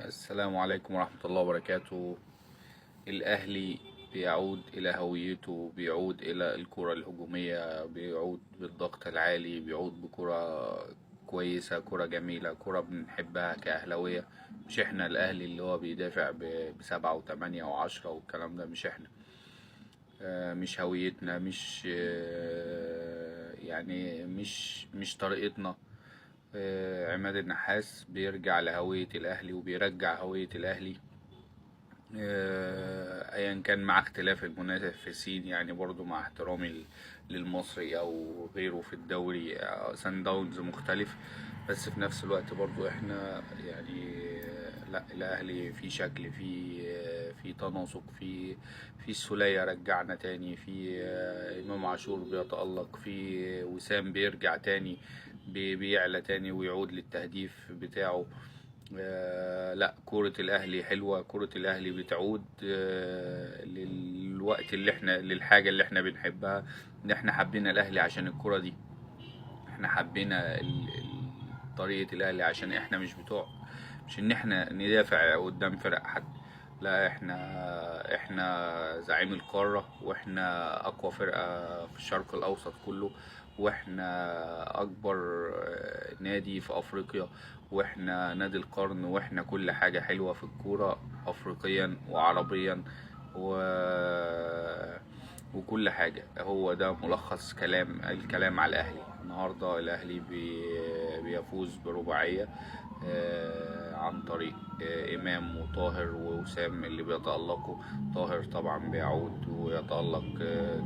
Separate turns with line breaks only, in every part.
السلام عليكم ورحمة الله وبركاته. الأهلي بيعود إلى هويته، بيعود إلى الكرة الهجومية، بيعود بالضغط العالي، بيعود بكرة كويسة، كرة جميلة، كرة بنحبها كأهلاوية. مش احنا الأهلي اللي هو بيدافع ب7 و8 و10 والكلام ده، مش احنا، مش هويتنا، مش يعني مش طريقتنا. عماد النحاس بيرجع لهوية الأهلي وبيرجع هوية الأهلي، ايا كان مع اختلاف المنافسين، يعني برضو مع احترامي للمصري او غيره في الدوري، سان داونز مختلف، بس في نفس الوقت برضو احنا يعني لا، الاهلي في شكل، في تناسق، في السولية رجعنا تاني، في امام عاشور بيتألق، في وسام بيرجع تاني، بيعلى تاني ويعود للتهديف بتاعه. لا، كرة الأهلي حلوة، كرة الأهلي بتعود للوقت اللي احنا، للحاجة اللي احنا بنحبها، ان احنا حبينا الأهلي عشان الكرة دي، احنا حبينا طريقة الأهلي عشان احنا مش بتوع، مش ان احنا ندافع قدام فرق حد، لا، احنا زعيم القارة، واحنا اقوى فرقة في الشرق الاوسط كله، واحنا اكبر نادي في افريقيا، واحنا نادي القرن، واحنا كل حاجة حلوة في الكورة افريقيا وعربيا وكل حاجة. هو ده ملخص الكلام على الاهلي النهاردة. الاهلي بيفوز برباعية عن طريق إمام وطاهر ووسام اللي بيتألقوا. طاهر طبعا بيعود ويتألق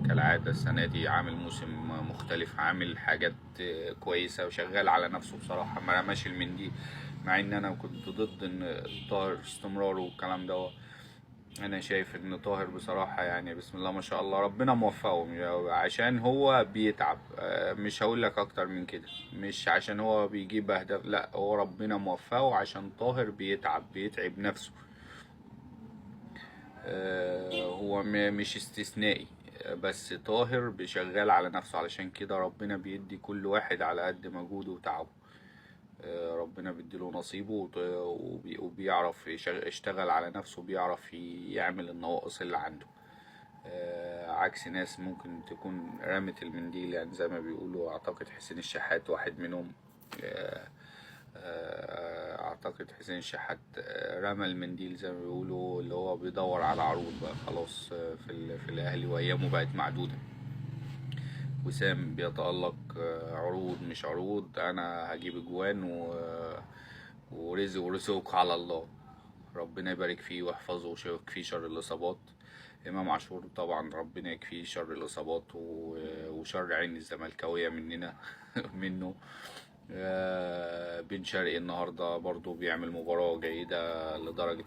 كالعادة السنة دي، عامل موسم مختلف، عامل حاجات كويسة وشغال على نفسه بصراحة، ما رماش المنديل، مع إن أنا كنت ضد إن طاهر استمراره والكلام ده. أنا شايف إن طاهر بصراحة يعني بسم الله ما شاء الله ربنا موفقه، عشان هو بيتعب، مش هقول لك أكتر من كده، مش عشان هو بيجيب أهداف، لا، هو ربنا موفقه عشان طاهر بيتعب، بيتعب نفسه. هو مش استثنائي، بس طاهر بيشغال على نفسه، علشان كده ربنا بيدي كل واحد على قد مجهوده وتعبه. ربنا بيديله نصيبه وبيعرف يشتغل على نفسه، وبيعرف يعمل النواقص اللي عنده، عكس ناس ممكن تكون رمت المنديل، يعني زي ما بيقولوا. اعتقد حسين الشحات واحد منهم، اعتقد حسين الشحات رمى المنديل زي ما بيقولوا، اللي هو بيدور على عروض بقى خلاص، في الاهلي، وايامه بقت معدودة. وسام بيتألق، عروض مش عروض، انا هجيب اجوان ورزق ورزقك على الله، ربنا يبارك فيه ويحفظه ويكفيه شر الاصابات. امام عاشور طبعا ربنا يكفيه شر الاصابات وشر عين الزملكاويه مننا منه. بن شرقي النهارده برضو بيعمل مباراه جيده، لدرجه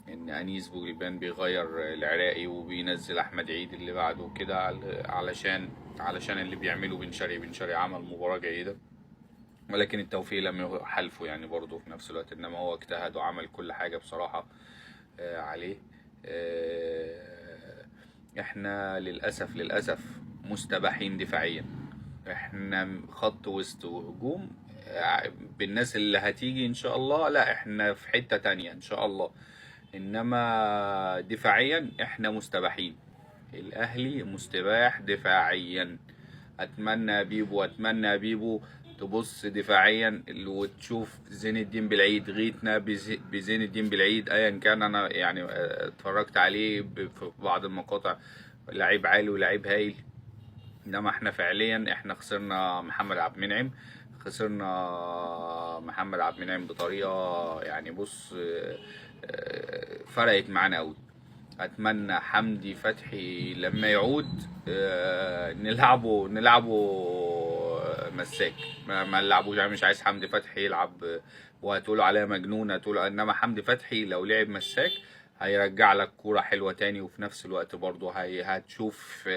ان انيس بوجلبان بيغير العراقي وبينزل احمد عيد اللي بعده كده، علشان اللي بيعمله بن شرقي. بن شرقي عمل مباراه جيده، ولكن التوفيق لم يحالفه يعني برضه في نفس الوقت، انما هو اجتهد وعمل كل حاجه بصراحه عليه. احنا للاسف مستباحين دفاعيا، احنا خط وسط وهجوم، بالناس اللي هتيجي ان شاء الله، لا احنا في حتة تانية ان شاء الله، انما دفاعيا احنا مستباحين. الاهلي مستباح دفاعيا. اتمنى بيبو، اتمنى بيبو تبص دفاعيا وتشوف زين الدين بالعيد، غيتنا بزين الدين بالعيد ايا كان. انا اتفرجت عليه في بعض المقاطع، لعيب عالي ولعيب هايل، انما احنا فعليا خسرنا محمد عبد المنعم، خسرنا محمد عبد المنعم بطريقه يعني فرقت معانا قوي. اتمنى حمدي فتحي لما يعود، نلعبه مساك، ما نلعبوش، انا مش عايز حمدي فتحي يلعب، وهتقولوا عليا مجنون، هتقولوا، انما حمدي فتحي لو لعب مساك هيرجع لك كورة حلوة تاني، وفي نفس الوقت برضه هتشوف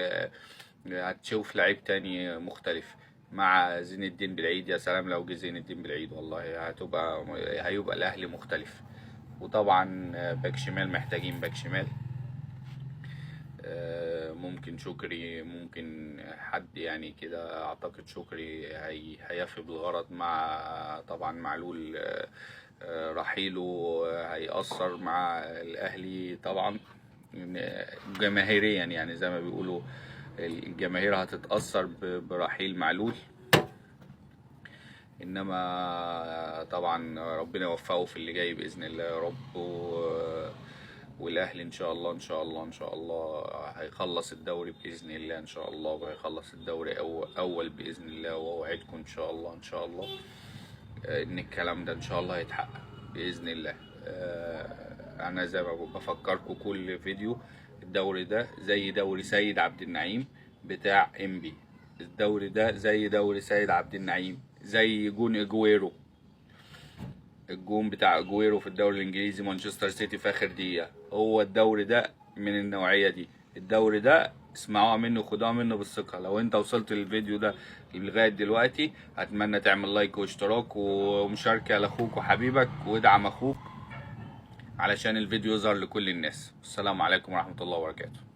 لعيب تاني مختلف مع زين الدين بالعيد. يا سلام لو جه زين الدين بالعيد، والله هيبقى الاهلي مختلف. وطبعا باك شمال، محتاجين باك شمال، ممكن شكري، ممكن حد يعني كده، اعتقد شكري هيفي بالغرض مع طبعا معلول، رحيله هيأثر مع الأهلي طبعا جماهيريا، يعني زي ما بيقولوا الجماهير هتتأثر برحيل معلول. انما طبعا ربنا يوفقه في اللي جاي باذن الله يا رب. والاهلي ان شاء الله ان شاء الله ان شاء الله هيخلص الدوري باذن الله ان شاء الله، وهيخلص الدوري اول باذن الله. واوعدكم ان شاء الله ان شاء الله ان الكلام ده ان شاء الله هيتحقق باذن الله. انا زي ما بفكركم كل فيديو، الدوري ده زي دوري سيد عبد النعيم بتاع انبي، الدوري ده زي دوري سيد عبد النعيم، زي جون اجويرو، الجون بتاع اجويرو في الدوري الانجليزي مانشستر سيتي في اخر دقيقة. هو الدوري ده من النوعية دي. الدوري ده اسمعوها منه وخدوها منه بالثقة. لو انت وصلت للفيديو ده لغاية دلوقتي، اتمنى تعمل لايك واشتراك ومشاركة لاخوك وحبيبك، وادعم اخوك علشان الفيديو يظهر لكل الناس. السلام عليكم ورحمة الله وبركاته.